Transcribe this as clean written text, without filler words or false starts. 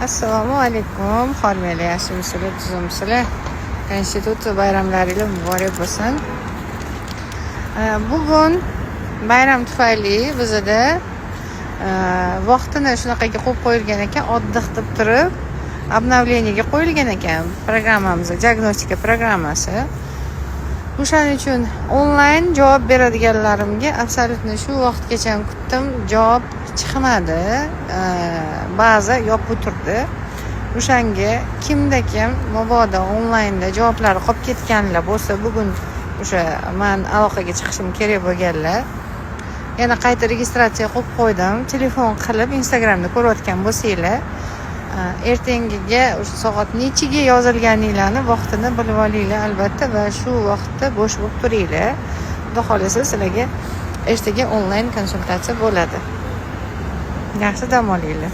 Assalomu alaykum, hormanglar, yaxshimisizlar, tuzukmisizlar? Konstitutsiya bayramlaringiz muborak bo'lsin. Bugun bayram tufayli bizada vaqtini shunaqaga qo'yib qo'yilgan ekan, отдых deb turib обновление ga qo'yilgan ekan programmamiz, diagnostika programmasi. O'shaning uchun onlayn javob beradiganlarimga абсолютно shu vaqtgacha kutdim, javob chiqmadi, baza yopib turdi. O'shanga kimda kim mabodo onlaynda javoblari qolib ketganlar bo'lsa, bugun o'sha man aloqaga chiqishim kerak bo'lganlar, yana qayta registratsiya qo'yib qo'ydim. Telefon qilib, Instagramda ko'rayotgan bo'lsanglar, ertangiga o'sha soat nechiga yozilganinglarni vaqtini bilib olinglar albatta va shu vaqtda bo'sh bo'lib turinglar. Xudo xohlasa, sizlarga ertaga onlayn konsultatsiya bo'ladi. Yaxshi dam olinglar.